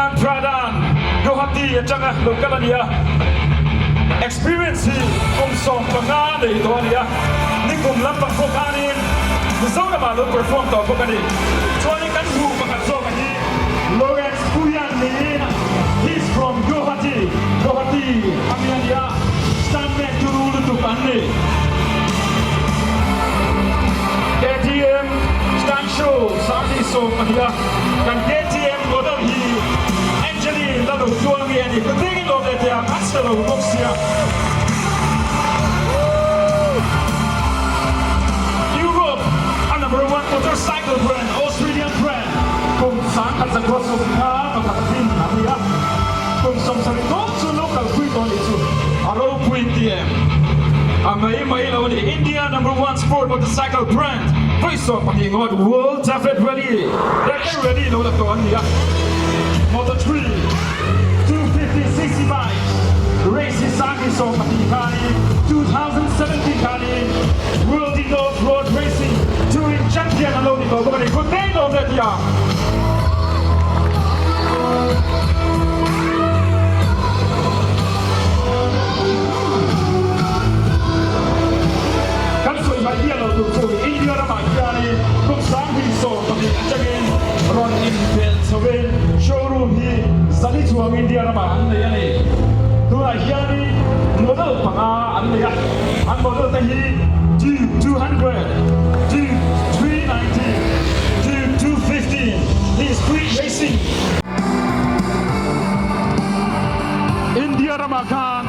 Milan Pradhan, Guwahati atanga lo kal a ni a. Experience hi kum 15 nei tawh a ni a, nikum lampang pawh khanin Mizoramah lo perform tawh bawk a ni. Chuanin kan hmuh pakhat zawk a hi Lawrence Puian niin he's from Guwahati, Guwahati a mi a ni a, stuntman turu lutuk an ni. KTM stunt show Sangni 12 a kan KTM model hi Angeline la lo tluang nge a ni? Ka ding in awm leh teh ang, a chhe lo bawk sia. Europe a number one motorcycle brand, Australian brand, kum 1995 din a ni a, kum 70 dawn chu lo kalpui tawh a nih chu. A ropui ti em? A mai mai lo a ni. India number one sport motorcycle brand, vawi 12 ngawt World Tafet Rally, Dakar Rally lo la tawh an ni a. Moto 3, 250cc bike race hi 2020 khanin 2017 khanin World in Off Road Racing Touring Champion an lo ni tawh bawk a ni. Good day lawm le tia. Kan sawi hmaih hian lo tur chu India ramah hianin kum 2020 atangin rawn inbelh chhoin showroom hi zali chuang India ramah an nei a ni. Tunah hianin model panga an nei a, an model te hi Duke 200, Duke 390, Duke 215 hi street racing. India ramah khan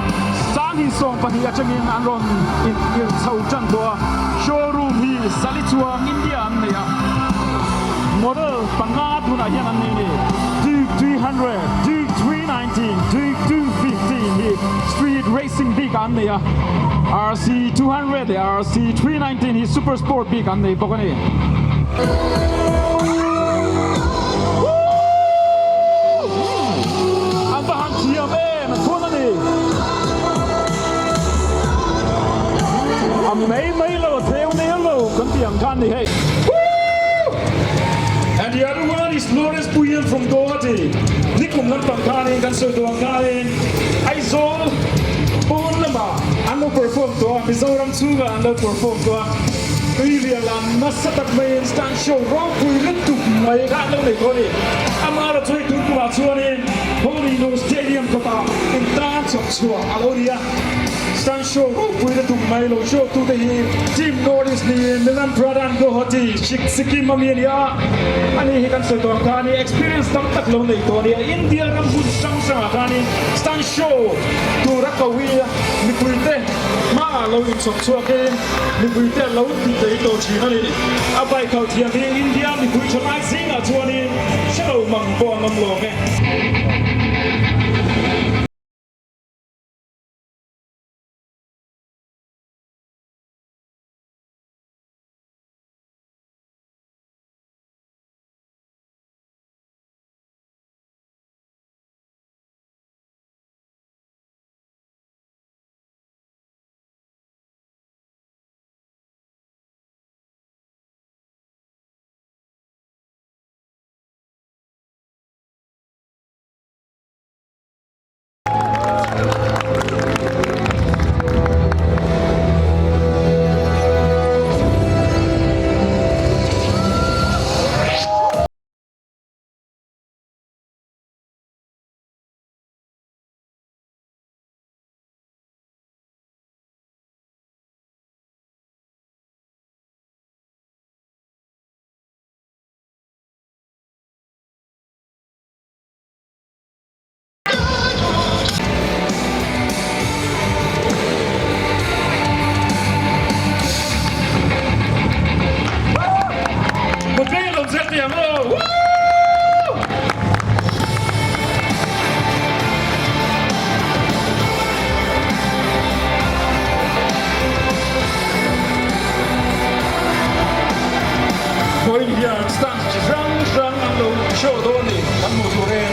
2020 atangin an rawn in irh chho tan tawh a, showroom hi zali chuang India an nei a, model panga tunah hian an nei a ni, Duke 300, Duke 319, Duke 215 hi street racing bik an nei a, RC 200 leh RC 319 hi super sport bik an nei bawk a ni. An va han thiam em a chhuan a ni. A mai mai lo a theu nel lo kan tih ang khan ni hei. And the other one is Lawrence Puian from Guwahati. Nikum lampang khanin kan sawi duh ang khanin Aizawl pawn lamah an lo perform tawh a, Mizoram chhungah an lo perform tawh a. Tuirial an nasa tak maiin stunt show ropui lutuk mai kha an lo nei tawh a ni. Amara chu hei tun kumah chuanin Holy No Stadium kawtah intan chawp chhuah a lo ni a. Stunt show ropui lutuk mai lo show tute hi Team North East niin Milan Pradhan Guwahati Sikkim a mi a ni a. Ani hi kan sawi tawh ang kha a ni. Experience tam tak lo nei tawh a ni a. India ram hmun hrang hrangah khanin stunt show tur a ko hi mipuite hmaah lo inchawp chhuakin Mipuite an lo ti thei tawh thin a ni. A bike khalh thiam hi India mipui tha lai zingah chuanin hre lo mang pawh an awm lawng e. Vawiin hian stunt chi hrang hrang an lo show dawn a ni kan hmuh tur e.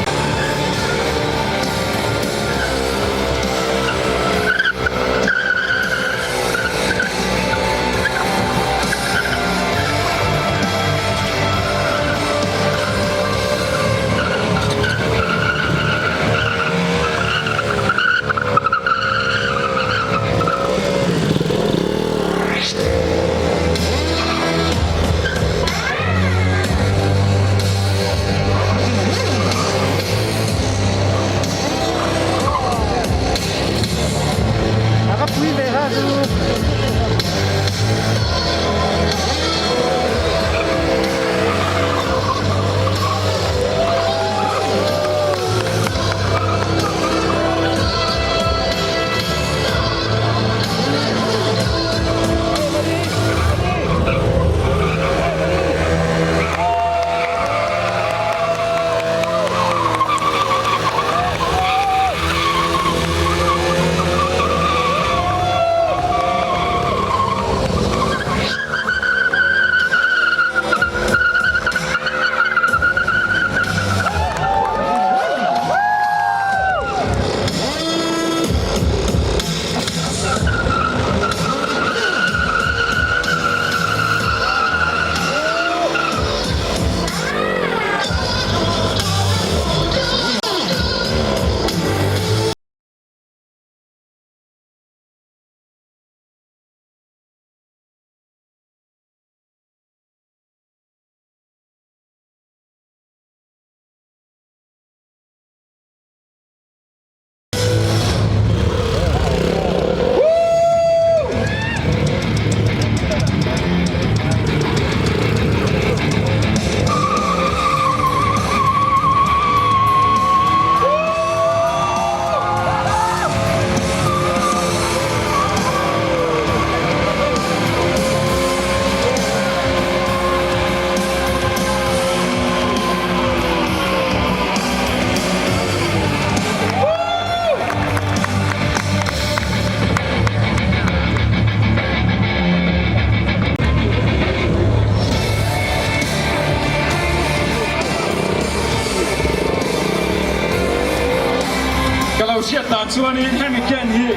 hriat dan chuanin hemi can hi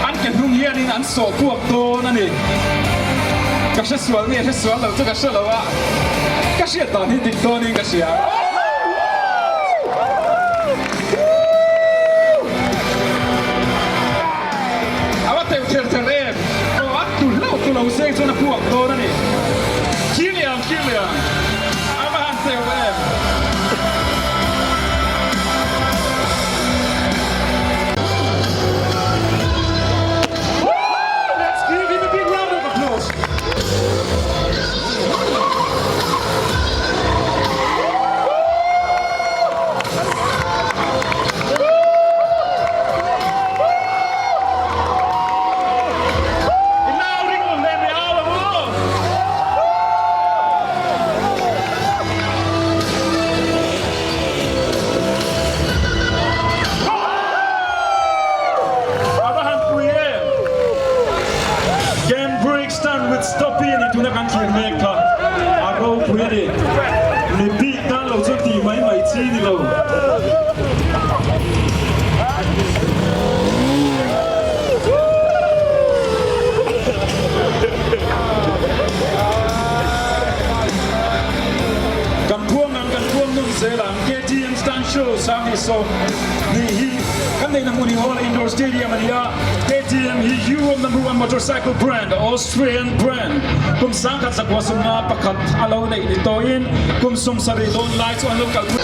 an ke hnung hianin an sawh puak dawn a ni. Ka hre sual nge hre sual lo chu ka hre lo a, ka hriat dan hi dik dawnin ka hria. A va teuh ther ther em! Aw a tu hlauh tu lo seng chuan a puak dawn a ni. Thlir leh ang, thlir leh ang. A va han teuh em! Let's give him a big round of applause. Tuna kan thlir mek kha a ropui a ni. Mi bik tan lo chuan tih mai mai chi ni lo. Kan phuang ang kan phuang nun zel ang KTM Stunt Show 2020 hi kan neihna hmun hi Hall Indoor Stadium a ni a, KTM hi Europe number one motorcycle brand, Austrian brand, kum 1951 a lo neih ni tawhin kum 70 dawn lai chu an lo kalpui.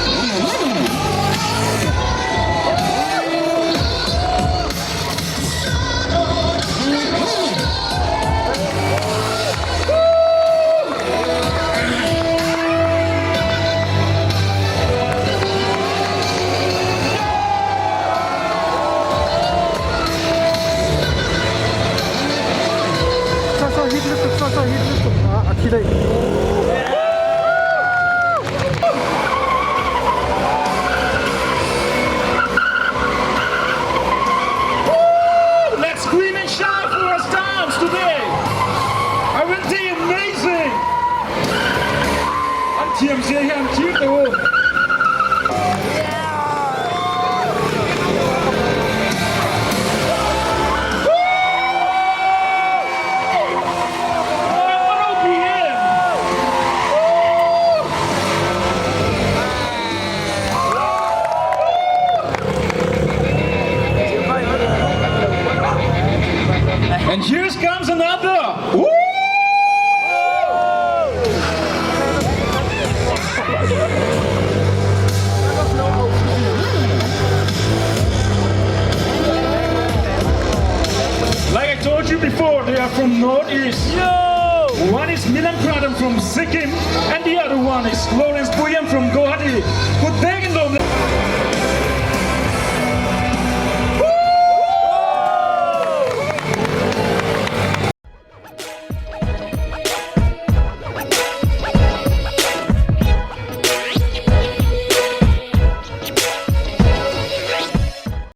Let's scream and shout for our stars today! Aren't they amazing? An thiam zia hi an thlir teh u. And here comes another! Woo! Like I told you before, they are from Northeast. Yo! One is Milan Pradhan from Sikkim, and the other one is Lawrence Bhuyan from Guwahati. Good day,